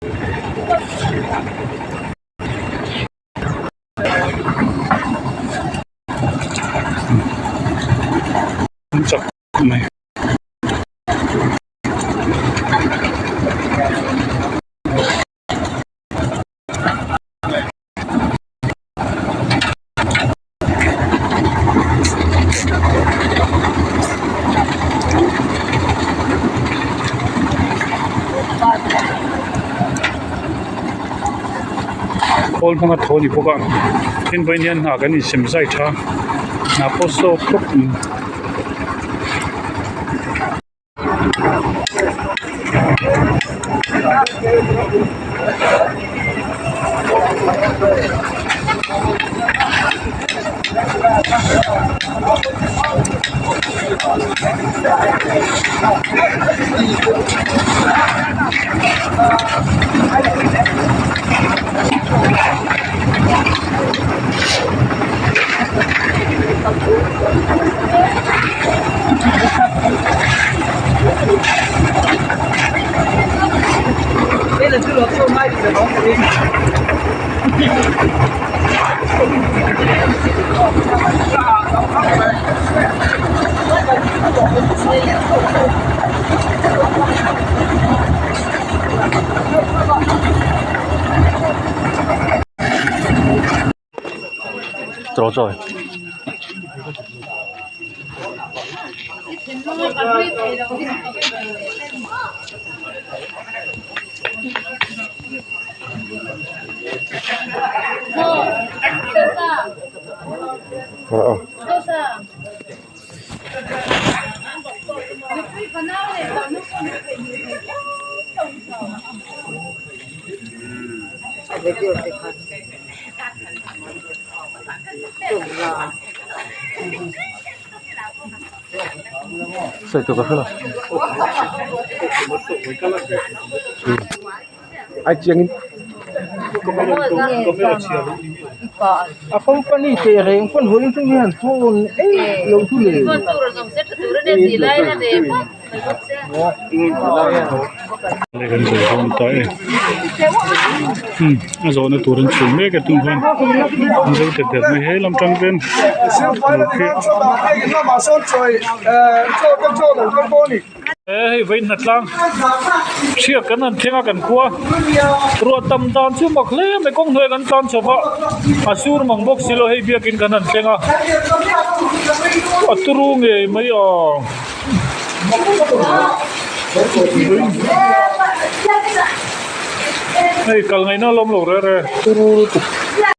An chak khawp mai. Khawl hmanga tho a ni bawk a tin vawiin hian hna kan insem zai tha hna pawh saw khawp mai. Ai chiang in a company teh reng pawn hawn chung hian phone eih lo chu le. Kan zo dawn ta e umm a zawhna tur an chhui mek a tum hian an zo ta der mai he lam tang vel he hei vawiin hnatlang hriak kan han thleng a kan khua ruah tam dan chu mak hle mai kawng hnuai kan tlan chho va a sur mang bawk si lo hei biakin kan han thleng a a turu ngei mai aw. Hei kal ngaihna a lawm lo reh reh turu lutuk.